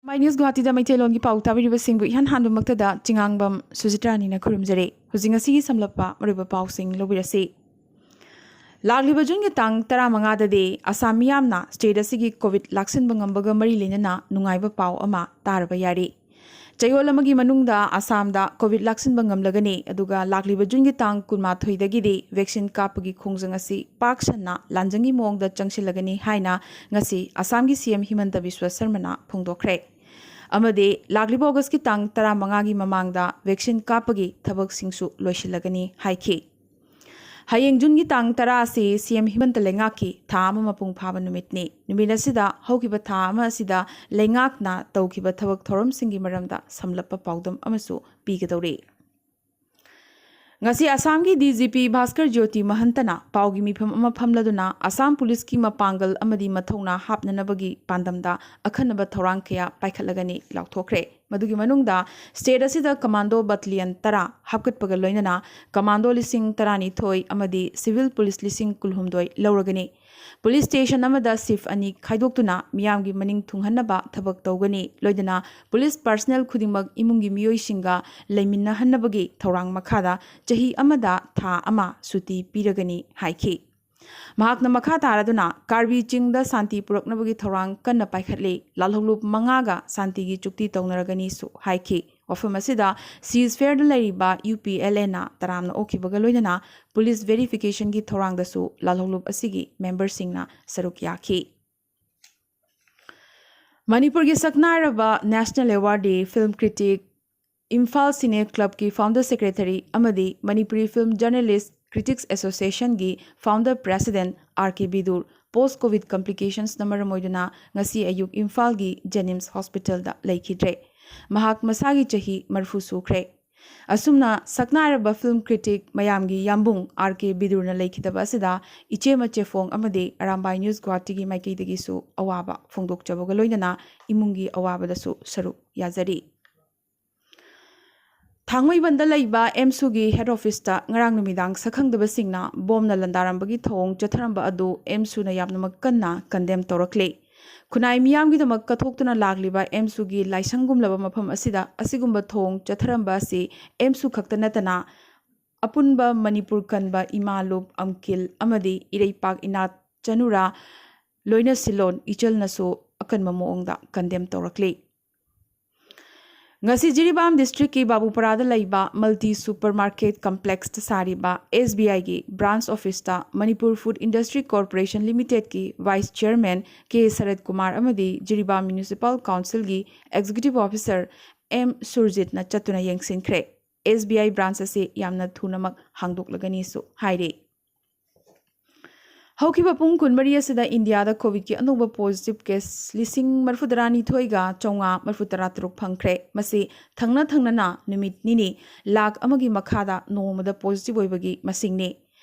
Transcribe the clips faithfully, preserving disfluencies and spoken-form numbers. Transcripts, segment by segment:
ꯄꯥꯏ ꯅ꯭ꯌꯨꯁ ꯒꯨꯍꯥꯇꯤꯗ ꯃꯩꯇꯩꯂꯣꯟꯒꯤ ꯄꯥꯎ ꯇꯥꯕꯤꯔꯤꯕꯁꯤꯡꯕꯨ ꯏꯍꯥꯟ ꯍꯥꯟꯕꯃꯛꯇꯗ ꯆꯤꯉꯥꯡꯕꯝ ꯁꯨꯖꯤꯇ꯭ꯔꯥꯅꯤꯅ ꯈꯨꯔꯨꯝꯖꯔꯤ꯫ ꯍꯧꯖꯤꯛ ꯉꯁꯤꯒꯤ ꯁꯝꯂꯞꯄ ꯃꯔꯨꯑꯣꯏꯕ ꯄꯥꯎꯁꯤꯡ ꯂꯧꯕꯤꯔꯁꯤ꯫ ꯂꯥꯛꯂꯤꯕ ꯖꯨꯟꯒꯤ ꯇꯥꯡ ꯇꯔꯥꯃꯉꯥꯗꯗꯤ ꯑꯁꯥꯝ ꯃꯤꯌꯥꯝꯅ ꯁ꯭ꯇꯦꯠ ꯑꯁꯤꯒꯤ ꯀꯣꯚꯤꯗ ꯂꯥꯛꯁꯤꯟꯕ ꯉꯝꯕꯒ ꯃꯔꯤ ꯂꯩꯅꯅ ꯅꯨꯡꯉꯥꯏꯕ ꯄꯥꯎ ꯑꯃ ꯇꯥꯔꯕ ꯌꯥꯔꯤ꯫ ꯆꯌꯣꯜ ꯑꯃꯒꯤ ꯃꯅꯨꯡꯗ ꯑꯁꯥꯝꯗ ꯀꯣꯚꯤꯗ ꯂꯥꯛꯁꯤꯟꯕ ꯉꯝꯂꯒꯅꯤ, ꯑꯗꯨꯒ ꯂꯥꯛꯂꯤꯕ ꯖꯨꯟꯒꯤ ꯇꯥꯡ ꯀꯨꯟꯃꯥꯊꯣꯏꯗꯒꯤꯗꯤ ꯚꯦꯛꯁꯤꯟ ꯀꯥꯞꯄꯒꯤ ꯈꯣꯡꯖꯪ ꯑꯁꯤ ꯄꯥꯛ ꯁꯟꯅ ꯂꯥꯟꯖꯪꯒꯤ ꯃꯑꯣꯡꯗ ꯆꯪꯁꯤꯜꯂꯒꯅꯤ ꯍꯥꯏꯅ ꯉꯁꯤ ꯑꯁꯥꯝꯒꯤ ꯁꯤ ꯑꯦꯝ ꯍꯤꯃꯟꯇ ꯕꯤꯁ꯭ꯋ ꯁꯔꯃꯅ ꯐꯣꯡꯗꯣꯛꯈ꯭ꯔꯦ꯫ ꯑꯃꯗꯤ ꯂꯥꯛꯂꯤꯕ ꯑꯣꯒꯁꯀꯤ ꯇꯥꯡ ꯇꯔꯥꯃꯉꯥꯒꯤ ꯃꯃꯥꯡꯗ ꯚꯦꯛꯁꯤꯟ ꯀꯥꯞꯄꯒꯤ ꯊꯕꯛꯁꯤꯡꯁꯨ ꯂꯣꯏꯁꯤꯜꯂꯒꯅꯤ ꯍꯥꯏꯈꯤ꯫ ꯍꯌꯦꯡ ꯖꯨꯟꯒꯤ ꯇꯥꯡ ꯇꯔꯥ ꯑꯁꯤ ꯁꯤ ꯑꯦꯝ ꯍꯤꯃꯟꯇ ꯂꯩꯉꯥꯛꯀꯤ ꯊꯥ ꯑꯃ ꯃꯄꯨꯡ ꯐꯥꯕ ꯅꯨꯃꯤꯠꯅꯤ꯫ ꯅꯨꯃꯤꯠ ꯑꯁꯤꯗ ꯍꯧꯈꯤꯕ ꯊꯥ ꯑꯃ ꯑꯁꯤꯗ ꯂꯩꯉꯥꯛꯅ ꯇꯧꯈꯤꯕ ꯊꯕꯛ ꯊꯧꯔꯝꯁꯤꯡꯒꯤ ꯃꯔꯝꯗ ꯁꯝꯂꯞꯄ ꯄꯥꯎꯗꯝ ꯑꯃꯁꯨ ꯄꯤꯒꯗꯧꯔꯤ꯫ ꯉꯁꯤ ꯑꯁꯥꯝꯒꯤ D G P Bhaskar Jyoti ꯃꯍꯟꯇꯅ ꯄꯥꯎꯒꯤ ꯃꯤꯐꯝ ꯑꯃ ꯐꯝꯂꯗꯨꯅ ꯑꯁꯥꯝ ꯄꯨꯂꯤꯁꯀꯤ ꯃꯄꯥꯡꯒꯜ ꯑꯃꯗꯤ ꯃꯊꯧꯅꯥ ꯍꯥꯞꯅꯅꯕꯒꯤ ꯄꯥꯟꯗꯝꯗ ꯑꯈꯟꯅꯕ ꯊꯧꯔꯥꯡ ꯀꯌꯥ ꯄꯥꯏꯈꯠꯂꯒꯅꯤ ꯂꯥꯎꯊꯣꯛꯈ꯭ꯔꯦ꯫ ꯃꯗꯨꯒꯤ ꯃꯅꯨꯡꯗ ꯁ꯭ꯇꯦꯠ ꯑꯁꯤꯗ ꯀꯃꯥꯟꯗꯣ ꯕꯠꯂꯤꯌꯟ ꯇꯔꯥ ꯍꯥꯞꯀꯠꯄꯒ ꯂꯣꯏꯅꯅ ꯀꯃꯥꯟꯗꯣ ꯂꯤꯁꯤꯡ ꯇꯔꯥꯅꯤꯊꯣꯏ ꯑꯃꯗꯤ ꯁꯤꯚꯤꯜ ꯄꯨꯂꯤꯁ ꯂꯤꯁꯤꯡ ꯀꯨꯟꯍꯨꯝꯗꯣꯏ ꯂꯧꯔꯒꯅꯤ꯫ ꯄꯨꯂꯤꯁ ꯁ꯭ꯇꯦꯁꯟ ꯑꯃꯗ ꯁꯤꯐ ꯑꯅꯤ ꯈꯥꯏꯗꯣꯛꯇꯨꯅ ꯃꯤꯌꯥꯝꯒꯤ ꯃꯅꯤꯡ ꯊꯨꯡꯍꯟꯅꯕ ꯊꯕꯛ ꯇꯧꯒꯅꯤ꯫ ꯂꯣꯏꯅꯅ ꯄꯨꯂꯤꯁ ꯄꯥꯔꯁꯅꯦꯜ ꯈꯨꯗꯤꯡꯃꯛ ꯏꯃꯨꯡꯒꯤ ꯃꯤꯑꯣꯏꯁꯤꯡꯒ ꯂꯩꯃꯤꯟꯅꯍꯟꯅꯕꯒꯤ ꯊꯧꯔꯥꯡ ꯃꯈꯥꯗ ꯆꯍꯤ ꯑꯃꯗ ꯊꯥ ꯑꯃ ꯁꯨꯇꯤ ꯄꯤꯔꯒꯅꯤ ꯍꯥꯏꯈꯤ꯫ ꯃꯍꯥꯛꯅ ꯃꯈꯥ ꯇꯥꯔꯗꯨꯅ ꯀꯥꯔꯕꯤ ꯆꯤꯡꯗ ꯁꯥꯟꯇꯤ ꯄꯨꯔꯛꯅꯕꯒꯤ ꯊꯧꯔꯥꯡ ꯀꯟꯅ ꯄꯥꯏꯈꯠꯂꯤ꯫ ꯂꯥꯜꯍꯧꯂꯨꯞ ꯃꯉꯥꯒ ꯁꯥꯟꯇꯤꯒꯤ ꯆꯨꯛꯇꯤ ꯇꯧꯅꯔꯒꯅꯤꯁꯨ ꯍꯥꯏꯈꯤ꯫ ꯋꯥꯐꯝ ꯑꯁꯤꯗ ꯁꯤꯖ ꯐꯦꯌꯔꯗ ꯂꯩꯔꯤꯕ ꯌꯨ ꯄꯤ ꯑꯦꯜ ꯑꯦꯅ ꯇꯔꯥꯝꯅ ꯑꯣꯛꯈꯤꯕꯒ ꯂꯣꯏꯅꯅ ꯄꯨꯂꯤꯁ ꯚꯦꯔꯤꯐꯤꯀꯦꯁꯟꯒꯤ ꯊꯧꯔꯥꯡꯗꯁꯨ ꯂꯥꯜꯍꯧꯂꯨꯞ ꯑꯁꯤꯒꯤ ꯃꯦꯝꯕꯔꯁꯤꯡꯅ ꯁꯔꯨꯛ ꯌꯥꯈꯤ꯫ ꯃꯅꯤꯄꯨꯔꯒꯤ ꯁꯛꯅꯥꯏꯔꯕ ꯅꯦꯁꯅꯦꯜ ꯑꯦꯋꯥꯔꯗꯤ ꯐꯤꯜꯝ ꯀ꯭ꯔꯤꯇꯤꯛ, ꯏꯝꯐꯥꯜ ꯁꯤꯅꯦ ꯀ꯭ꯂꯕꯀꯤ ꯐꯥꯎꯟꯗꯔ ꯁꯦꯀ꯭ꯔꯦꯇꯔꯤ ꯑꯃꯗꯤ ꯃꯅꯤꯄꯨꯔꯤ ꯐꯤꯜꯝ ꯖꯔꯅꯦꯂꯤꯁ ꯀ꯭ꯔꯤꯇꯤꯛꯁ ꯑꯦꯁꯣꯁꯤꯌꯦꯁꯟꯒꯤ founder president R K Bidur post covid ꯀꯝꯄ꯭ꯂꯤꯀꯦꯁꯟꯁꯅ ꯃꯔꯝ ꯑꯣꯏꯗꯨꯅ ꯉꯁꯤ ꯑꯌꯨꯛ ꯏꯝꯐꯥꯜꯒꯤ ꯖꯦꯅꯤꯝꯁ ꯍꯣꯁꯄꯤꯇꯥꯜꯗ ꯂꯩꯈꯤꯗ꯭ꯔꯦ꯫ ꯃꯍꯥꯛ ꯃꯁꯥꯒꯤ ꯆꯍꯤ ꯃꯔꯤꯐꯨ ꯁꯨꯈ꯭ꯔꯦ꯫ ꯑꯁꯨꯝꯅ ꯁꯛꯅꯥꯏꯔꯕ ꯐꯤꯜꯝ ꯀ꯭ꯔꯤꯇꯤꯛ ꯃꯌꯥꯝꯒꯤ ꯌꯥꯝꯕꯨꯡ ꯑꯥꯔ ꯀꯦ ꯕꯤꯗꯨꯔꯅ ꯂꯩꯈꯤꯗꯕ ꯑꯁꯤꯗ ꯏꯆꯦ ꯃꯆꯦꯐꯣꯡ ꯑꯃꯗꯤ ꯑꯔꯥꯝꯕꯥꯏ ꯅ꯭ꯌꯨꯁ ꯒꯨꯋꯥꯍꯥꯇꯤꯒꯤ ꯃꯥꯏꯀꯩꯗꯒꯤꯁꯨ ꯑꯋꯥꯕ ꯐꯣꯡꯗꯣꯛꯆꯕꯒ ꯂꯣꯏꯅꯅ ꯏꯃꯨꯡꯒꯤ ꯑꯋꯥꯕꯗꯁꯨ ꯁꯔꯨꯛ ꯌꯥꯖꯔꯤ꯫ ꯊꯥꯡꯃꯩꯕꯟꯗ ꯂꯩꯕ ꯑꯦꯝꯁꯨꯒꯤ ꯍꯦꯗ ꯑꯣꯐꯤꯁꯇ ꯉꯔꯥꯡ ꯅꯨꯃꯤꯗꯥꯡ ꯁꯛꯈꯪꯗꯕꯁꯤꯡꯅ ꯕꯣꯝꯅ ꯂꯟꯗꯥꯔꯝꯕꯒꯤ ꯊꯧꯑꯣꯡ ꯆꯠꯊꯔꯝꯕ ꯑꯗꯨ ꯑꯦꯝꯁꯨꯅ ꯌꯥꯝꯅꯃꯛ ꯀꯟꯅ ꯀꯟꯗꯦꯝ ꯇꯧꯔꯛꯂꯤ꯫ ꯈꯨꯟꯅꯥꯏ ꯃꯤꯌꯥꯝꯒꯤꯗꯃꯛ ꯀꯠꯊꯣꯛꯇꯨꯅ ꯂꯥꯛꯂꯤꯕ ꯑꯦꯝꯁꯨꯒꯤ ꯂꯥꯏꯁꯪꯒꯨꯝꯂꯕ ꯃꯐꯝ ꯑꯁꯤꯗ ꯑꯁꯤꯒꯨꯝꯕ ꯊꯣꯡ ꯆꯠꯊꯔꯝꯕ ꯑꯁꯤ ꯑꯦꯝꯁꯨ ꯈꯛꯇ ꯅꯠꯇꯅ ꯑꯄꯨꯟꯕ ꯃꯅꯤꯄꯨꯔ ꯀꯟꯕ ꯏꯃꯥ ꯂꯨꯞ ꯑꯝꯀꯤꯜ ꯑꯃꯗꯤ ꯏꯔꯩꯄꯥꯛ ꯏꯅꯥꯠ ꯆꯅꯨꯔꯥ ꯂꯣꯏꯅ ꯁꯤꯜꯂꯣꯟ ꯏꯆꯜꯅꯁꯨ ꯑꯀꯟꯕ ꯃꯑꯣꯡꯗ ꯀꯟꯗꯦꯝ ꯇꯧꯔꯛꯂꯤ꯫ ꯉꯁꯤ ꯖꯤꯔꯤꯕꯥꯝ ꯗꯤꯁꯇ꯭ꯔꯤꯛꯀꯤ ꯕꯥꯕꯨꯄꯔꯥꯗ ꯂꯩꯕ ꯃꯜꯇꯤ ꯁꯨꯄꯔ ꯃꯥꯔꯀꯦꯠ ꯀꯝꯄ꯭ꯂꯦꯛꯁꯇ ꯁꯥꯔꯤꯕ ꯑꯦꯁ ꯕꯤ ꯑꯥꯏꯒꯤ ꯕ꯭ꯔꯥꯟꯁ ꯑꯣꯐꯤꯁꯇ ꯃꯅꯤꯄꯨꯔ ꯐꯨꯗ ꯏꯟꯗꯁꯇ꯭ꯔꯤ ꯀꯣꯔꯄꯣꯔꯦꯁꯟ ꯂꯤꯃꯤꯇꯦꯗꯀꯤ vice chairman K Sarat Kumar ꯑꯃꯗꯤ ꯖꯤꯔꯤꯕꯥꯝ ꯃ꯭ꯌꯨꯅꯤꯁꯤꯄꯥꯜ ꯀꯥꯎꯟꯁꯤꯜꯒꯤ ꯑꯦꯛꯖꯤꯀ꯭ꯌꯨꯇꯤꯚ ꯑꯣꯐꯤꯁꯔ ꯑꯦꯝ ꯁꯨꯔꯖꯤꯠꯅ ꯆꯠꯇꯨꯅ ꯌꯦꯡꯁꯤꯟꯈ꯭ꯔꯦ꯫ ꯑꯦꯁ ꯕꯤ ꯑꯥꯏ ꯕ꯭ꯔꯥꯟꯁ ꯑꯁꯤ ꯌꯥꯝꯅ ꯊꯨꯅꯃꯛ ꯍꯥꯡꯗꯣꯛꯂꯒꯅꯤꯁꯨ ꯍꯥꯏꯔꯤ꯫ ꯍꯧꯈꯤꯕ ꯄꯨꯡ ꯀꯨꯟꯃꯔꯤ ꯑꯁꯤꯗ ꯏꯟꯗꯤꯌꯥꯗ ꯀꯣꯚꯤꯗꯀꯤ ꯑꯅꯧꯕ ꯄꯣꯖꯤꯇꯤꯚ ꯀꯦꯁ ꯂꯤꯁꯤꯡ ꯃꯔꯤꯐꯨꯇꯔꯥꯅꯤꯊꯣꯏꯒ ꯆꯥꯝꯃꯉꯥ ꯃꯔꯤꯐꯨꯇꯔꯥ ꯇꯔꯨꯛ ꯐꯪꯈ꯭ꯔꯦ꯫ ꯃꯁꯤ ꯊꯪꯅ ꯊꯪꯅꯅ ꯅꯨꯃꯤꯠ ꯅꯤꯅꯤ ꯂꯥꯈ ꯑꯃꯒꯤ ꯃꯈꯥꯗ ꯅꯣꯡꯃꯗ ꯄꯣꯖꯤꯇꯤꯚ ꯑꯣꯏꯕꯒꯤ ꯃꯁꯤꯡꯅꯤ꯫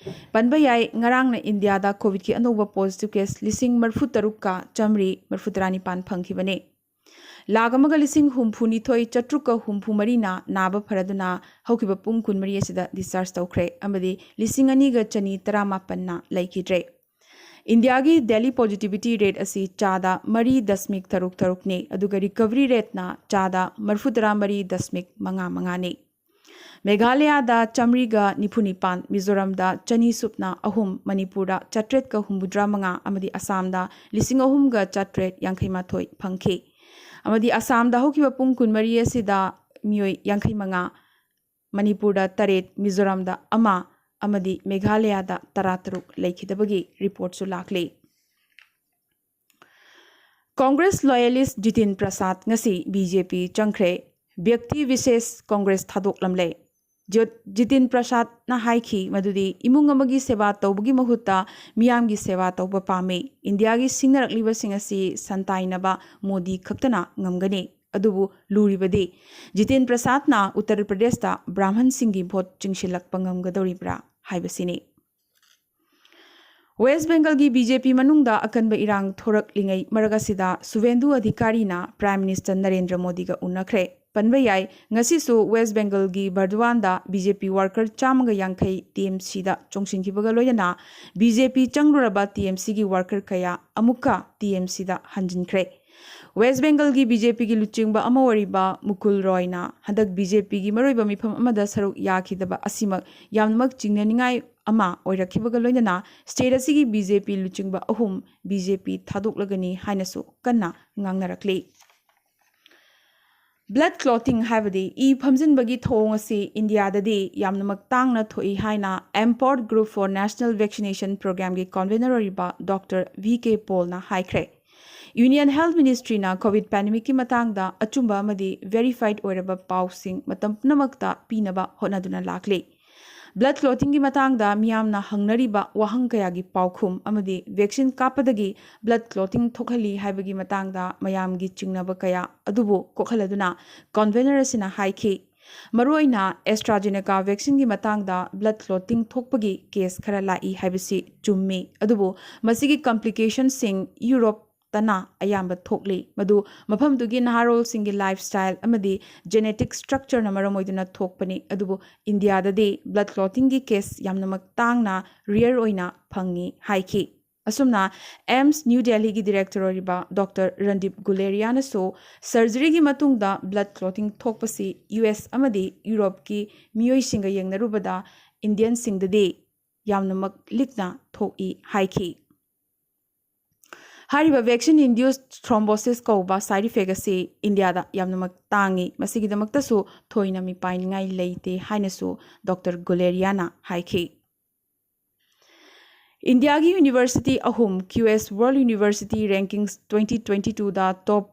ꯄꯟꯕ ꯌꯥꯏ, ꯉꯔꯥꯡꯅ ꯏꯟꯗꯤꯌꯥꯗ ꯀꯣꯚꯤꯗꯀꯤ ꯑꯅꯧꯕ ꯄꯣꯖꯤꯇꯤꯚ ꯀꯦꯁ ꯂꯤꯁꯤꯡ ꯃꯔꯤꯐꯨꯇꯔꯨꯛꯀ ꯆꯥꯝꯃꯔꯤ ꯃꯔꯤꯐꯨꯇꯔꯥꯅꯤꯄꯥꯟ ꯐꯪꯈꯤꯕꯅꯤ꯫ ꯂꯥꯈ ꯑꯃꯒ ꯂꯤꯁꯤꯡ ꯍꯨꯝꯐꯨꯅꯤꯊꯣꯏ ꯆꯥꯇ꯭ꯔꯨꯛꯀ ꯍꯨꯝꯐꯨ ꯃꯔꯤꯅ ꯅꯥꯕ ꯐꯔꯗꯨꯅ ꯍꯧꯈꯤꯕ ꯄꯨꯡ ꯀꯨꯟꯃꯔꯤ ꯑꯁꯤꯗ ꯗꯤꯁꯆꯥꯔꯖ ꯇꯧꯈ꯭ꯔꯦ ꯑꯃꯗꯤ ꯂꯤꯁꯤꯡ ꯑꯅꯤꯒ ꯆꯅꯤ ꯇꯔꯥꯃꯥꯄꯟꯅ ꯂꯩꯈꯤꯗ꯭ꯔꯦ꯫ ꯏꯟꯗꯤꯌꯥꯒꯤ ꯗꯦꯂꯤ ꯄꯣꯖꯤꯇꯤꯚꯤꯇꯤ ꯔꯦꯠ ꯑꯁꯤ ꯆꯥꯗ ꯃꯔꯤ ꯗꯁꯃꯤꯛ ꯇꯔꯨꯛ ꯇꯔꯨꯛꯅꯤ, ꯑꯗꯨꯒ ꯔꯤꯀꯚꯔꯤ ꯔꯦꯠꯅ ꯆꯥꯗ ꯃꯔꯤꯐꯨꯇꯔꯥ ꯃꯔꯤ ꯗꯁꯃꯤꯛ ꯃꯉꯥ ꯃꯉꯥꯅꯤ꯫ ꯃꯦꯘꯥꯂꯌꯥꯗ ꯆꯥꯃꯔꯤꯒ ꯅꯤꯐꯨ ꯅꯤꯄꯥꯟ, ꯃꯤꯖꯣꯔꯥꯝꯗ ꯆꯅꯤ ꯁꯨꯞꯅ ꯑꯍꯨꯝ, ꯃꯅꯤꯄꯨꯔꯗ ꯆꯥꯇ꯭ꯔꯦꯠꯀ ꯍꯨꯝꯐꯨꯇꯔꯥ ꯃꯉꯥ ꯑꯃꯗꯤ ꯑꯁꯥꯝꯗ ꯂꯤꯁꯤꯡ ꯑꯍꯨꯝꯒ ꯆꯥꯇ꯭ꯔꯦꯠ ꯌꯥꯡꯈꯩ ꯃꯥꯊꯣꯏ ꯐꯪꯈꯤ꯫ ꯑꯃꯗꯤ ꯑꯁꯥꯝꯗ ꯍꯧꯈꯤꯕ ꯄꯨꯡ ꯀꯨꯟꯃꯔꯤ ꯑꯁꯤꯗ ꯃꯤꯑꯣꯏ ꯌꯥꯡꯈꯩ ꯃꯉꯥ, ꯃꯅꯤꯄꯨꯔꯗ ꯇꯔꯦꯠ, ꯃꯤꯖꯣꯔꯥꯝꯗ ꯑꯃ ꯑꯃꯗꯤ ꯃꯦꯘꯥꯂꯌꯥꯗ ꯇꯔꯥꯇꯔꯨꯛ ꯂꯩꯈꯤꯗꯕꯒꯤ ꯔꯤꯄꯣꯔꯠꯁꯨ ꯂꯥꯛꯂꯤ꯫ ꯀꯣꯡꯒ꯭ꯔꯦꯁ ꯂꯣꯌꯦꯂꯤꯁ ꯖꯤꯇꯤꯟ ꯄ꯭ꯔꯁꯥꯗ ꯉꯁꯤ ꯕꯤ ꯖꯦ ꯄꯤ ꯆꯪꯈ꯭ꯔꯦ꯫ ꯕ꯭ꯌꯛꯇꯤ ꯕꯤꯁꯦꯁ ꯀꯣꯡꯒ꯭ꯔꯦꯁ ꯊꯥꯗꯣꯛꯂꯝꯂꯦ꯫ ꯖꯣ-, ꯖꯤꯇꯤꯟ ꯄ꯭ꯔꯁꯥꯗꯅ ꯍꯥꯏꯈꯤ ꯃꯗꯨꯗꯤ ꯏꯃꯨꯡ ꯑꯃꯒꯤ ꯁꯦꯕꯥ ꯇꯧꯕꯒꯤ ꯃꯍꯨꯠꯇ ꯃꯤꯌꯥꯝꯒꯤ ꯁꯦꯕꯥ ꯇꯧꯕ ꯄꯥꯝꯃꯤ꯫ ꯏꯟꯗꯤꯌꯥꯒꯤ ꯁꯤꯡꯅꯔꯛꯂꯤꯕꯁꯤꯡ ꯑꯁꯤ ꯁꯟꯇꯥꯏꯅꯕ ꯃꯣꯗꯤ ꯈꯛꯇꯅ ꯉꯝꯒꯅꯤ꯫ ꯑꯗꯨꯕꯨ ꯂꯨꯔꯤꯕꯗꯤ ꯖꯤꯇꯤꯟ ꯄ꯭ꯔꯁꯥꯗꯅ ꯎꯠꯇꯔ ꯄ꯭ꯔꯗꯦꯁꯇ ꯕ꯭ꯔꯥꯍꯃꯟꯁꯤꯡꯒꯤ ꯚꯣꯠ ꯆꯤꯡꯁꯤꯜꯂꯛꯄ ꯉꯝꯒꯗꯧꯔꯤꯕ꯭ꯔꯥ ꯍꯥꯏꯕꯁꯤꯅꯤ꯫ ꯋꯦꯁ ꯕꯦꯡꯒꯜꯒꯤ ꯕꯤ ꯖꯦ ꯄꯤ ꯃꯅꯨꯡꯗ ꯑꯀꯟꯕ ꯏꯔꯥꯡ ꯊꯣꯔꯛꯂꯤꯉꯩ ꯃꯔꯛ ꯑꯁꯤꯗ ꯁꯨꯚꯦꯟꯗꯨ ꯑꯙꯤꯀꯥꯔꯤꯅ ꯄ꯭ꯔꯥꯏꯝ ꯃꯤꯅꯤꯁꯇꯔ ꯅꯔꯦꯟꯗ꯭ꯔ ꯃꯣꯗꯤꯒ ꯎꯅꯈ꯭ꯔꯦ꯫ ꯄꯟꯕ ꯌꯥꯏ꯫ ꯉꯁꯤꯁꯨ ꯋꯦꯁ ꯕꯦꯡꯒꯜꯒꯤ ꯕꯔꯗꯋꯥꯟꯗ ꯕꯤ ꯖꯦ ꯄꯤ ꯋꯥꯔꯀꯔ ꯆꯥꯝꯃꯒ ꯌꯥꯡꯈꯩ ꯇꯤ ꯑꯦꯝ ꯁꯤꯗ ꯆꯣꯡꯁꯤꯟꯈꯤꯕꯒ ꯂꯣꯏꯅꯅ ꯕꯤ ꯖꯦ ꯄꯤ ꯆꯪꯂꯨꯔꯕ ꯇꯤ ꯑꯦꯝ ꯁꯤꯒꯤ ꯋꯥꯔꯀꯔ ꯀꯌꯥ ꯑꯃꯨꯛꯀ ꯇꯤ ꯑꯦꯝ ꯁꯤꯗ ꯍꯟꯖꯤꯟꯈ꯭ꯔꯦ꯫ ꯋꯦꯁ ꯕꯦꯡꯒꯜꯒꯤ ꯕꯤ ꯖꯦ ꯄꯤꯒꯤ ꯂꯨꯆꯤꯡꯕ ꯑꯃ ꯑꯣꯏꯔꯤꯕ ꯃꯨꯀꯨꯜ ꯔꯣꯏꯅ ꯍꯟꯗꯛ ꯕꯤ ꯖꯦ ꯄꯤꯒꯤ ꯃꯔꯨꯑꯣꯏꯕ ꯃꯤꯐꯝ ꯑꯃꯗ ꯁꯔꯨꯛ ꯌꯥꯈꯤꯗꯕ ꯑꯁꯤꯃꯛ ꯌꯥꯝꯅꯃꯛ ꯆꯤꯡꯅꯅꯤꯡꯉꯥꯏ ꯑꯃ ꯑꯣꯏꯔꯛꯈꯤꯕꯒ ꯂꯣꯏꯅꯅ ꯁ꯭ꯇꯦꯠ ꯑꯁꯤꯒꯤ ꯕꯤ ꯖꯦ ꯄꯤ ꯂꯨꯆꯤꯡꯕ ꯑꯍꯨꯝ ꯕꯤ ꯖꯦ ꯄꯤ ꯊꯥꯗꯣꯛꯂꯒꯅꯤ ꯍꯥꯏꯅꯁꯨ ꯀꯟꯅ ꯉꯥꯡꯅꯔꯛꯂꯤ꯫ ꯕ꯭ꯂꯗ ꯀ꯭ꯂꯣꯇꯤꯡ ꯍꯥꯏꯕꯗꯤ ꯏ ꯐꯝꯖꯤꯟꯕꯒꯤ ꯊꯧꯑꯣꯡ ꯑꯁꯤ ꯏꯟꯗꯤꯌꯥꯗꯗꯤ ꯌꯥꯝꯅꯃꯛ ꯇꯥꯡꯅ ꯊꯣꯛꯏ ꯍꯥꯏꯅ Empowered Group for National Vaccination Programꯒꯤ ꯀꯟꯚꯦꯅꯔ ꯑꯣꯏꯔꯤꯕ ꯗꯣꯛꯇꯔ ꯚꯤ ꯀꯦ ꯄꯣꯜꯅ ꯍꯥꯏꯈ꯭ꯔꯦ꯫ ꯌꯨꯅꯤꯌꯟ ꯍꯦꯜꯊ ꯃꯤꯅꯤꯁꯇ꯭ꯔꯤꯅ ꯀꯣꯚꯤꯗ ꯄꯦꯟꯗꯦꯃꯤꯛꯀꯤ ꯃꯇꯥꯡꯗ ꯑꯆꯨꯝꯕ ꯑꯃꯗꯤ ꯚꯦꯔꯤꯐꯥꯏꯗ ꯑꯣꯏꯔꯕ ꯄꯥꯎꯁꯤꯡ ꯃꯇꯝ ꯄꯨꯝꯅꯃꯛꯇ ꯄꯤꯅꯕ ꯍꯣꯠꯅꯗꯨꯅ ꯂꯥꯛꯂꯤ꯫ ꯕ꯭ꯂꯗ ꯀ꯭ꯂꯣꯇꯤꯡꯒꯤ ꯃꯇꯥꯡꯗ ꯃꯤꯌꯥꯝꯅ ꯍꯪꯅꯔꯤꯕ ꯋꯥꯍꯪ ꯀꯌꯥꯒꯤ ꯄꯥꯎꯈꯨꯝ ꯑꯃꯗꯤ ꯚꯦꯛꯁꯤꯟ ꯀꯥꯞꯄꯗꯒꯤ ꯕ꯭ꯂꯗ ꯀ꯭ꯂꯣꯇꯤꯡ ꯊꯣꯛꯍꯜꯂꯤ ꯍꯥꯏꯕꯒꯤ ꯃꯇꯥꯡꯗ ꯃꯌꯥꯝꯒꯤ ꯆꯤꯡꯅꯕ ꯀꯌꯥ ꯑꯗꯨꯕꯨ ꯀꯣꯛꯍꯜꯂꯗꯨꯅ ꯀꯟꯚꯦꯅꯔ ꯑꯁꯤꯅ ꯍꯥꯏꯈꯤ, ꯃꯔꯨꯑꯣꯏꯅ AstraZeneca ꯚꯦꯛꯁꯤꯟꯒꯤ ꯃꯇꯥꯡꯗ ꯕ꯭ꯂꯗ ꯀ꯭ꯂꯣꯇꯤꯡ ꯊꯣꯛꯄꯒꯤ ꯀꯦꯁ ꯈꯔ ꯂꯥꯛꯏ ꯍꯥꯏꯕꯁꯤ ꯆꯨꯝꯃꯤ, ꯑꯗꯨꯕꯨ ꯃꯁꯤꯒꯤ ꯀꯝꯄ꯭ꯂꯤꯀꯦꯁꯟꯁꯤꯡ ꯌꯨꯔꯣꯞꯇꯅ ꯑꯌꯥꯝꯕ ꯊꯣꯛꯂꯤ꯫ ꯃꯗꯨ ꯃꯐꯝꯗꯨꯒꯤ ꯅꯍꯥꯔꯣꯜꯁꯤꯡꯒꯤ ꯂꯥꯏꯐ ꯁ꯭ꯇꯥꯏꯜ ꯑꯃꯗꯤ ꯖꯦꯅꯦꯇꯤꯛ ꯁ꯭ꯇ꯭ꯔꯛꯆꯔꯅ ꯃꯔꯝ ꯑꯣꯏꯗꯨꯅ ꯊꯣꯛꯄꯅꯤ꯫ ꯑꯗꯨꯕꯨ ꯏꯟꯗꯤꯌꯥꯗꯗꯤ ꯕ꯭ꯂꯗ ꯀ꯭ꯂꯣꯇꯤꯡꯒꯤ ꯀꯦꯁ ꯌꯥꯝꯅꯃꯛ ꯇꯥꯡꯅ, ꯔꯤꯌꯔ ꯑꯣꯏꯅ ꯐꯪꯉꯤ ꯍꯥꯏꯈꯤ꯫ ꯑꯁꯨꯝꯅ ꯑꯦꯝꯁ ꯅ꯭ꯌꯨ ꯗꯦꯜꯂꯤꯒꯤ ꯗꯤꯔꯦꯛꯇꯔ ꯑꯣꯏꯔꯤꯕ ꯗꯣꯛꯇꯔ ꯔꯟꯗꯤꯞ ꯒꯨꯂꯦꯔꯤꯌꯥꯅꯁꯨ ꯁꯔꯖꯔꯤꯒꯤ ꯃꯇꯨꯡꯗ ꯕ꯭ꯂꯗ ꯀ꯭ꯂꯣꯇꯤꯡ ꯊꯣꯛꯄꯁꯤ ꯌꯨ ꯑꯦꯁ ꯑꯃꯗꯤ ꯌꯨꯔꯣꯞꯀꯤ ꯃꯤꯑꯣꯏꯁꯤꯡꯒ ꯌꯦꯡꯅꯔꯨꯕꯗ ꯏꯟꯗꯤꯌꯟꯁꯤꯡꯗꯗꯤ ꯌꯥꯝꯅꯃꯛ ꯂꯤꯛꯅ ꯊꯣꯛꯏ ꯍꯥꯏꯈꯤ꯫ ꯍꯥꯏꯔꯤꯕ vaccine induced thrombosis ꯀꯧꯕ ꯁꯥꯏꯗ ꯏꯐꯦꯛ ꯑꯁꯤ ꯏꯟꯗꯤꯌꯥꯗ ꯌꯥꯝꯅꯃꯛ ꯇꯥꯡꯏ꯫ ꯃꯁꯤꯒꯤꯗꯃꯛꯇꯁꯨ ꯊꯣꯏꯅ ꯃꯤꯄꯥꯏꯅꯤꯡꯉꯥꯏ ꯂꯩꯇꯦ ꯍꯥꯏꯅꯁꯨ ꯗꯣꯛꯇꯔ ꯒꯨꯂꯦꯔꯤꯌꯥꯅ ꯍꯥꯏꯈꯤ꯫ ꯏꯟꯗꯤꯌꯥꯒꯤ ꯌꯨꯅꯤꯚꯔꯁꯤꯇꯤ ꯑꯍꯨꯝ Q S World University Rankings twenty twenty twoꯗ ꯇꯣꯞ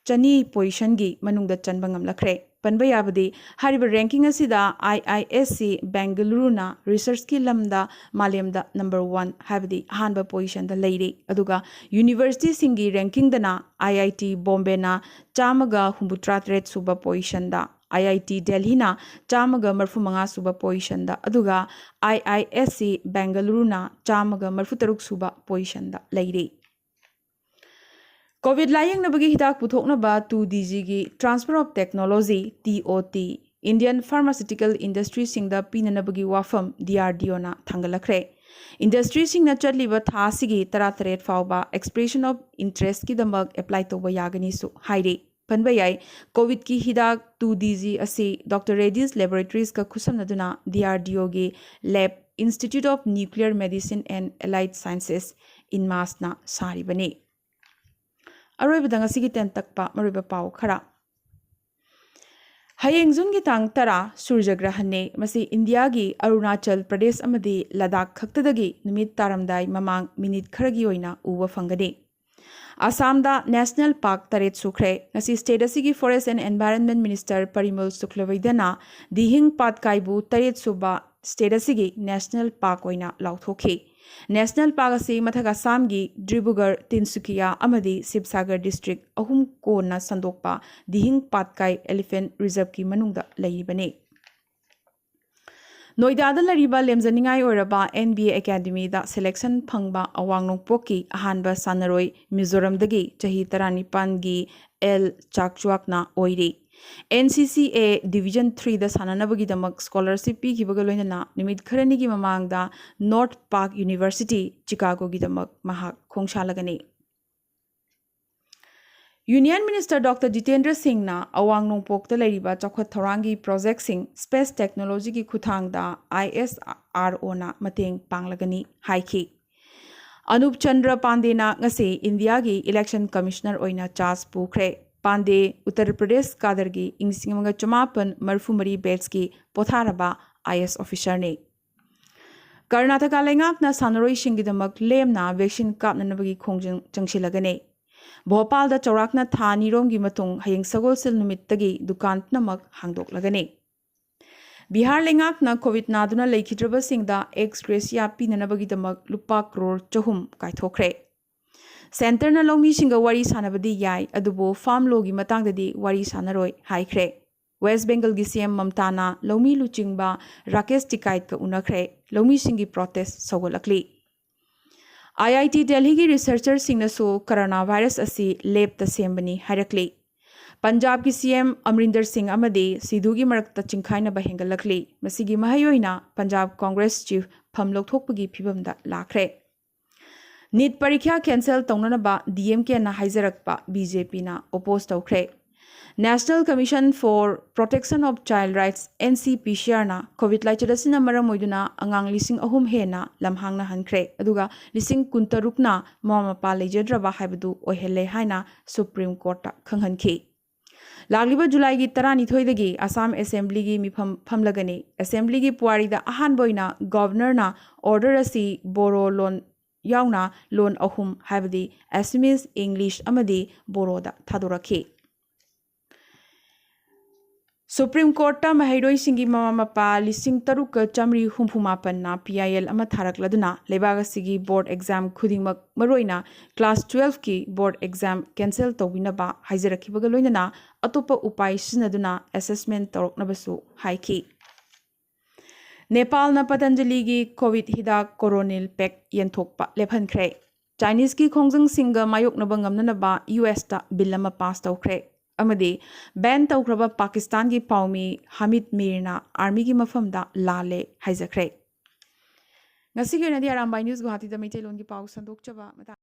ꯆꯅꯤ ꯄꯣꯖꯤꯁꯟꯒꯤ ꯃꯅꯨꯡꯗ ꯆꯟꯕ ꯉꯝꯂꯛꯈ꯭ꯔꯦ꯫ ꯄꯟꯕ ꯌꯥꯕꯗꯤ ꯍꯥꯏꯔꯤꯕ ꯔꯦꯡꯀꯤꯡ ꯑꯁꯤꯗ I I S C ꯕꯦꯡꯒꯂꯨꯔꯨꯅ ꯔꯤꯁꯔꯆꯀꯤ ꯂꯝꯗ ꯃꯥꯂꯦꯝꯗ ꯅꯝꯕꯔ ꯋꯥꯟ ꯍꯥꯏꯕꯗꯤ ꯑꯍꯥꯟꯕ ꯄꯣꯖꯤꯁꯟꯗ ꯂꯩꯔꯤ꯫ ꯑꯗꯨꯒ ꯌꯨꯅꯤꯚꯔꯁꯤꯇꯤꯁꯤꯡꯒꯤ ꯔꯦꯡꯀꯤꯡꯗꯅ I I T ꯕꯣꯝꯕꯦꯅ ꯆꯥꯝꯃꯒ ꯍꯨꯝꯐꯨꯇꯔꯥ ꯇꯔꯦꯠ ꯁꯨꯕ ꯄꯣꯖꯤꯁꯟꯗ, I I T ꯗꯦꯜꯍꯤꯅ ꯆꯥꯝꯃꯒ ꯃꯔꯤꯐꯨ ꯃꯉꯥ ꯁꯨꯕ ꯄꯣꯖꯤꯁꯟꯗ, ꯑꯗꯨꯒ I I S C ꯕꯦꯡꯒꯂꯨꯔꯨꯅ ꯆꯥꯝꯃꯒ ꯃꯔꯤꯐꯨ ꯇꯔꯨꯛ ꯁꯨꯕ ꯄꯣꯖꯤꯁꯟꯗ ꯂꯩꯔꯤ꯫ ꯀꯣꯚꯤꯗ ꯂꯥꯌꯦꯡꯅꯕꯒꯤ ꯍꯤꯗꯥꯛ ꯄꯨꯊꯣꯛꯅꯕ ꯇꯨ ꯗꯤ ꯖꯤꯒꯤ Transfer of Technology, T O T, Indian pharmaceutical ꯏꯟꯗꯁꯇ꯭ꯔꯤꯁꯤꯡꯗ ꯄꯤꯅꯅꯕꯒꯤ ꯋꯥꯐꯝ ꯗꯤ ꯑꯥꯔ ꯗꯤ ꯑꯣꯅ ꯊꯥꯡꯒꯠꯂꯛꯈ꯭ꯔꯦ꯫ ꯏꯟꯗꯁꯇ꯭ꯔꯤꯁꯤꯡꯅ ꯆꯠꯂꯤꯕ ꯊꯥ ꯑꯁꯤꯒꯤ ꯇꯔꯥꯇꯔꯦꯠ ꯐꯥꯎꯕ expression of interestꯀꯤꯗꯃꯛ apply ꯇꯧꯕ ꯌꯥꯒꯅꯤꯁꯨ ꯍꯥꯏꯔꯤ꯫ ꯄꯟꯕ ꯌꯥꯏ, ꯀꯣꯚꯤꯗꯀꯤ ꯍꯤꯗꯥꯛ ꯇꯨ ꯗꯤ ꯖꯤ ꯑꯁꯤ ꯗꯣꯛꯇꯔ ꯔꯦꯗꯤꯁ ꯂꯦꯕꯣꯔꯦꯇꯔꯤꯁꯀ ꯈꯨꯠꯁꯝꯅꯗꯨꯅ ꯗꯤ ꯑꯥꯔ ꯗꯤ ꯑꯣꯒꯤ lab Institute of Nuclear Medicine and Allied Sciences, ꯏꯟꯃꯥꯁꯅ ꯁꯥꯔꯤꯕꯅꯤ꯫ ꯑꯔꯣꯏꯕꯗ ꯉꯁꯤꯒꯤ ꯇꯦꯟꯇꯛꯄ ꯃꯔꯨꯑꯣꯏꯕ ꯄꯥꯎ ꯈꯔ꯫ ꯍꯌꯦꯡ ꯖꯨꯟꯒꯤ ꯇꯥꯡ ꯇꯔꯥ ꯁꯨꯔꯖꯒ꯭ꯔꯍꯟꯅꯤ꯫ ꯃꯁꯤ ꯏꯟꯗꯤꯌꯥꯒꯤ ꯑꯔꯨꯅꯥꯆꯜ ꯄ꯭ꯔꯗꯦꯁ ꯑꯃꯗꯤ ꯂꯗꯥꯈ ꯈꯛꯇꯗꯒꯤ ꯅꯨꯃꯤꯠ ꯇꯥꯔꯝꯗꯥꯏ ꯃꯃꯥꯡ ꯃꯤꯅꯤꯠ ꯈꯔꯒꯤ ꯑꯣꯏꯅ ꯎꯕ ꯐꯪꯒꯅꯤ꯫ ꯑꯁꯥꯝꯗ ꯅꯦꯁꯅꯦꯜ ꯄꯥꯔꯛ ꯇꯔꯦꯠ ꯁꯨꯈ꯭ꯔꯦ꯫ ꯉꯁꯤ ꯁ꯭ꯇꯦꯠ ꯑꯁꯤꯒꯤ ꯐꯣꯔꯦꯁ ꯑꯦꯟ ꯑꯦꯟꯚꯥꯏꯔꯟꯃꯦꯟ ꯃꯤꯅꯤꯁꯇꯔ ꯄꯔꯤꯃꯜ ꯁꯨꯀ꯭ꯂꯕꯩꯗ꯭ꯌꯅ ꯗꯤꯍꯤꯡ ꯄꯥꯠꯀꯥꯏꯕꯨ ꯇꯔꯦꯠ ꯁꯨꯕ ꯁ꯭ꯇꯦꯠ ꯑꯁꯤꯒꯤ ꯅꯦꯁꯅꯦꯜ ꯄꯥꯔꯛ ꯑꯣꯏꯅ ꯂꯥꯎꯊꯣꯛꯈꯤ꯫ ꯅꯦꯁꯅꯦꯜ ꯄꯥꯔꯛ ꯑꯁꯤ ꯃꯊꯛ ꯑꯁꯥꯝꯒꯤ ꯗꯤꯕ꯭ꯔꯨꯒꯔ, ꯇꯤꯟꯁꯨꯀꯤꯌꯥ ꯑꯃꯗꯤ ꯁꯤꯕꯁꯥꯒꯔ ꯗꯤꯁꯇ꯭ꯔꯤꯛ ꯑꯍꯨꯝ ꯀꯣꯟꯅ ꯁꯟꯗꯣꯛꯄ ꯗꯤꯍꯤꯡ ꯄꯥꯠꯀꯥꯏ ꯑꯦꯂꯤꯐꯦꯟꯠ ꯔꯤꯖꯔꯚꯀꯤ ꯃꯅꯨꯡꯗ ꯂꯩꯔꯤꯕꯅꯤ꯫ ꯅꯣꯏꯗꯥꯗ ꯂꯩꯔꯤꯕ ꯂꯦꯝꯖꯅꯤꯡꯉꯥꯏ ꯑꯣꯏꯔꯕ ꯑꯦꯟ ꯕꯤ ꯑꯦ ꯑꯦꯀꯥꯗꯃꯤꯗ ꯁꯦꯂꯦꯛꯁꯟ ꯐꯪꯕ ꯑꯋꯥꯡ ꯅꯣꯡꯄꯣꯛꯀꯤ ꯑꯍꯥꯟꯕ ꯁꯥꯟꯅꯔꯣꯏ ꯃꯤꯖꯣꯔꯝꯗꯒꯤ ꯆꯍꯤ ꯇꯔꯥꯅꯤꯄꯥꯟꯒꯤ ꯑꯦꯜ ꯆꯥꯛꯆꯨꯋꯥꯛꯅ ꯑꯣꯏꯔꯤ꯫ ꯑꯦꯟ ꯁꯤ ꯁꯤ ꯑꯦ ꯗꯤꯕꯤꯖꯟ ꯊ꯭ꯔꯤꯗ ꯁꯥꯟꯅꯅꯕꯒꯤꯗꯃꯛ ꯁ꯭ꯀꯣꯂꯔꯁꯤꯞ ꯄꯤꯈꯤꯕꯒ ꯂꯣꯏꯅꯅ ꯅꯨꯃꯤꯠ ꯈꯔꯅꯤꯒꯤ ꯃꯃꯥꯡꯗ ꯅꯣꯔꯠ ꯄꯥꯛ ꯌꯨꯅꯤꯚꯔꯁꯤꯇꯤ, ꯆꯤꯀꯥꯒꯣꯒꯤꯗꯃꯛ ꯃꯍꯥꯛ ꯈꯣꯡꯁꯥꯜꯂꯒꯅꯤ꯫ ꯌꯨꯅꯤꯌꯟ ꯃꯤꯅꯤꯁꯇꯔ ꯗꯣꯛꯇꯔ ꯖꯤꯇꯦꯟꯗ꯭ꯔ ꯁꯤꯡꯅ ꯑꯋꯥꯡ ꯅꯣꯡꯄꯣꯛꯇ ꯂꯩꯔꯤꯕ ꯆꯥꯎꯈꯠ ꯊꯧꯔꯥꯡꯒꯤ ꯄ꯭ꯔꯣꯖꯦꯛꯁꯤꯡ ꯁ꯭ꯄꯦꯁ ꯇꯦꯛꯅꯣꯂꯣꯖꯤꯒꯤ ꯈꯨꯠꯊꯥꯡꯗ ꯑꯥꯏ ꯑꯦꯁ ꯑꯥꯔ ꯑꯣꯅ ꯃꯇꯦꯡ ꯄꯥꯡꯂꯒꯅꯤ ꯍꯥꯏꯈꯤ꯫ ꯑꯅꯨꯞ ꯆꯟꯗ꯭ꯔ ꯄꯥꯟꯗꯦꯅ ꯉꯁꯤ ꯏꯟꯗꯤꯌꯥꯒꯤ ꯏꯂꯦꯛꯁꯟ ꯀꯃꯤꯁꯅꯔ ꯑꯣꯏꯅ ꯆꯥꯔꯖ ꯄꯨꯈ꯭ꯔꯦ꯫ ꯄꯥꯟꯗꯦ ꯎꯠꯇꯔ ꯄ꯭ꯔꯗꯦꯁ ꯀꯥꯗꯔꯒꯤ ꯏꯪ ꯂꯤꯁꯤꯡ ꯑꯃꯒ ꯆꯃꯥꯄꯟ ꯃꯔꯤꯐꯨ ꯃꯔꯤ ꯕꯦꯠꯁꯀꯤ ꯄꯣꯊꯥꯔꯕ ꯑꯥꯏ ꯑꯦꯁ ꯑꯣꯐꯤꯁꯔꯅꯤ꯫ ꯀꯔꯅꯥꯇꯀꯥ ꯂꯩꯉꯥꯛꯅ ꯁꯥꯟꯅꯔꯣꯏꯁꯤꯡꯒꯤꯗꯃꯛ ꯂꯦꯝꯅ ꯚꯦꯛꯁꯤꯟ ꯀꯥꯞꯅꯅꯕꯒꯤ ꯈꯣꯡꯖꯪ ꯆꯪꯁꯤꯜꯂꯒꯅꯤ꯫ ꯚꯣꯄꯥꯜꯗ ꯆꯥꯎꯔꯥꯛꯅ ꯊꯥ ꯑꯅꯤꯔꯣꯝꯒꯤ ꯃꯇꯨꯡ ꯍꯌꯦꯡ ꯁꯒꯣꯜꯁꯦꯜ ꯅꯨꯃꯤꯠꯇꯒꯤ ꯗꯨꯀꯥꯟ ꯄꯨꯝꯅꯃꯛ ꯍꯥꯡꯗꯣꯛꯂꯒꯅꯤ꯫ ꯕꯤꯍꯥꯔ ꯂꯩꯉꯥꯛꯅ ꯀꯣꯚꯤꯗ ꯅꯥꯗꯨꯅ ꯂꯩꯈꯤꯗ꯭ꯔꯕꯁꯤꯡꯗ ꯑꯦꯛꯁ ꯒ꯭ꯔꯦꯁꯤꯌꯥ ꯄꯤꯅꯅꯕꯒꯤꯗꯃꯛ ꯂꯨꯄꯥ ꯀ꯭ꯔꯣꯔ ꯆꯍꯨꯝ ꯀꯥꯏꯊꯣꯛꯈ꯭ꯔꯦ꯫ ꯁꯦꯟꯇꯔꯅ ꯂꯧꯃꯤꯁꯤꯡꯒ ꯋꯥꯔꯤ ꯁꯥꯟꯅꯕꯗꯤ ꯌꯥꯏ, ꯑꯗꯨꯕꯨ ꯐꯥꯔꯝ ꯂꯣꯒꯤ ꯃꯇꯥꯡꯗꯗꯤ ꯋꯥꯔꯤ ꯁꯥꯟꯅꯔꯣꯏ ꯍꯥꯏꯈ꯭ꯔꯦ꯫ ꯋꯦꯁ ꯕꯦꯡꯒꯜꯒꯤ ꯁꯤ ꯑꯦꯝ ꯃꯝꯇꯥꯅ ꯂꯧꯃꯤ ꯂꯨꯆꯤꯡꯕ ꯔꯥꯀꯦꯁ ꯇꯤꯀꯥꯏꯠꯀ ꯎꯅꯈ꯭ꯔꯦ꯫ ꯂꯧꯃꯤꯁꯤꯡꯒꯤ ꯄ꯭ꯔꯣꯇꯦꯁ ꯁꯧꯒꯠꯂꯛꯂꯤ꯫ ꯑꯥꯏ ꯑꯥꯏ ꯇꯤ ꯗꯦꯜꯍꯤꯒꯤ ꯔꯤꯁꯔꯆꯔꯁꯤꯡꯅꯁꯨ ꯀꯣꯔꯣꯅꯥ ꯚꯥꯏꯔꯁ ꯑꯁꯤ ꯂꯦꯞꯇ ꯁꯦꯝꯕꯅꯤ ꯍꯥꯏꯔꯛꯂꯤ꯫ ꯄꯟꯖꯥꯕꯀꯤ ꯁꯤ ꯑꯦꯝ ꯑꯃꯔꯤꯟꯗꯔ ꯁꯤꯡ ꯑꯃꯗꯤ ꯁꯤꯙꯨꯒꯤ ꯃꯔꯛꯇ ꯆꯤꯡꯈꯥꯏꯅꯕ ꯍꯦꯟꯒꯠꯂꯛꯂꯤ꯫ ꯃꯁꯤꯒꯤ ꯃꯍꯩ ꯑꯣꯏꯅ ꯄꯟꯖꯥꯕ ꯀꯣꯡꯒ꯭ꯔꯦꯁ ꯆꯤꯐ ꯐꯝ ꯂꯧꯊꯣꯛꯄꯒꯤ ꯐꯤꯕꯝꯗ ꯂꯥꯛꯈ꯭ꯔꯦ꯫ ꯅꯤꯠ ꯄꯔꯤꯈ꯭ꯌꯥ ꯀꯦꯟꯁꯦꯜ ꯇꯧꯅꯅꯕ ꯗꯤ ꯑꯦꯝ ꯀꯦꯅ ꯍꯥꯏꯖꯔꯛꯄ ꯕꯤ ꯖꯦ ꯄꯤꯅ ꯑꯣꯄꯣꯖ ꯇꯧꯈ꯭ꯔꯦ꯫ National Commission for Protection of Child Rights, N C P C R ꯅ ꯀꯣꯚꯤꯗ ꯂꯥꯏꯆꯠ ꯑꯁꯤꯅ ꯃꯔꯝ ꯑꯣꯏꯗꯨꯅ ꯑꯉꯥꯡ ꯂꯤꯁꯤꯡ ꯑꯍꯨꯝ ꯍꯦꯟꯅ ꯂꯝꯍꯥꯡꯅ ꯍꯟꯈ꯭ꯔꯦ, ꯑꯗꯨꯒ ꯂꯤꯁꯤꯡ ꯀꯨꯟꯇꯔꯨꯛꯅ ꯃꯃꯥ ꯃꯄꯥ ꯂꯩꯖꯗ꯭ꯔꯕ ꯍꯥꯏꯕꯗꯨ ꯑꯣꯏꯍꯜꯂꯦ ꯍꯥꯏꯅ ꯁꯨꯄ꯭ꯔꯤꯝ ꯀꯣꯔꯠꯇ ꯈꯪꯍꯟꯈꯤ꯫ ꯂꯥꯛꯂꯤꯕ ꯖꯨꯂꯥꯏꯒꯤ ꯇꯔꯥꯅꯤꯊꯣꯏꯗꯒꯤ ꯑꯁꯥꯝ ꯑꯦꯁꯦꯝꯕ꯭ꯂꯤꯒꯤ ꯃꯤꯐꯝ ꯐꯝꯂꯒꯅꯤ꯫ ꯑꯦꯁꯦꯝꯕ꯭ꯂꯤꯒꯤ ꯄꯨꯋꯥꯔꯤꯗ ꯑꯍꯥꯟꯕ ꯑꯣꯏꯅ ꯒꯚꯔꯅꯔꯅ ꯑꯣꯔꯗꯔ ꯑꯁꯤ ꯕꯣꯔꯣ ꯂꯣꯟ ꯌꯥꯎꯅ ꯂꯣꯟ ꯑꯍꯨꯝ, ꯍꯥꯏꯕꯗꯤ ꯑꯦꯁꯥꯃꯤꯁ, ꯏꯪꯂꯤꯁ ꯑꯃꯗꯤ ꯕꯣꯔꯣꯗ ꯊꯥꯗꯣꯔꯛꯈꯤ꯫ ꯁꯨꯄ꯭ꯔꯤꯝ ꯀꯣꯔꯠꯇ ꯃꯍꯩꯔꯣꯏꯁꯤꯡꯒꯤ ꯃꯃꯥ ꯃꯄꯥ ꯂꯤꯁꯤꯡ ꯇꯔꯨꯛꯀ ꯆꯥꯃꯔꯤ ꯍꯨꯝꯐꯨ ꯃꯥꯄꯟꯅ ꯄꯤ ꯑꯥꯏ ꯑꯦꯜ ꯑꯃ ꯊꯥꯔꯛꯂꯗꯨꯅ ꯂꯩꯕꯥꯛ ꯑꯁꯤꯒꯤ ꯕꯣꯔꯗ ꯑꯦꯛꯖꯥꯝ ꯈꯨꯗꯤꯡꯃꯛ, ꯃꯔꯨꯑꯣꯏꯅ ꯀ꯭ꯂꯥꯁ ꯇꯨꯋꯦꯜꯐꯀꯤ ꯕꯣꯔꯗ ꯑꯦꯛꯖꯥꯝ ꯀꯦꯟꯁꯦꯜ ꯇꯧꯕꯤꯅꯕ ꯍꯥꯏꯖꯔꯛꯈꯤꯕꯒ ꯂꯣꯏꯅꯅ ꯑꯇꯣꯞꯄ ꯎꯄꯥꯏ ꯁꯤꯖꯤꯟꯅꯗꯨꯅ ꯑꯦꯁꯦꯁꯃꯦꯟ ꯇꯧꯔꯛꯅꯕꯁꯨ ꯍꯥꯏꯈꯤ꯫ ꯅꯦꯄꯥꯜꯅ ꯄꯇꯟꯖꯂꯤꯒꯤ ꯀꯣꯚꯤꯗ ꯍꯤꯗꯥꯛ ꯀꯣꯔꯣꯅꯤꯜ ꯄꯦꯛ ꯌꯦꯟꯊꯣꯛꯄ ꯂꯦꯞꯍꯟꯈ꯭ꯔꯦ꯫ ꯆꯥꯏꯅꯤꯁꯀꯤ ꯈꯣꯡꯖꯪꯁꯤꯡꯒ ꯃꯥꯌꯣꯛꯅꯕ ꯉꯝꯅꯅꯕ ꯌꯨ ꯑꯦꯁꯇ ꯕꯤꯜ ꯑꯃ ꯄꯥꯁ ꯇꯧꯈ꯭ꯔꯦ꯫ ꯑꯃꯗꯤ ꯕꯦꯟ ꯇꯧꯈ꯭ꯔꯕ ꯄꯥꯀꯤꯁꯇꯥꯟꯒꯤ ꯄꯥꯎꯃꯤ ꯍꯥꯃꯤꯗ ꯃꯤꯔꯅ ꯑꯥꯔꯃꯤꯒꯤ ꯃꯐꯝꯗ ꯂꯥꯜꯂꯦ ꯍꯥꯏꯖꯈ꯭ꯔꯦ꯫ ꯉꯁꯤꯒꯤ ꯑꯣꯏꯅꯗꯤ ꯑꯔꯥꯝꯕꯥꯏ ꯅ꯭ꯌꯨꯁ ꯒꯨꯋꯥꯍꯥꯇꯤꯗ ꯃꯩꯇꯩꯂꯣꯟꯒꯤ ꯄꯥꯎ ꯁꯟꯗꯣꯛꯆꯕ ꯃꯇꯥꯡ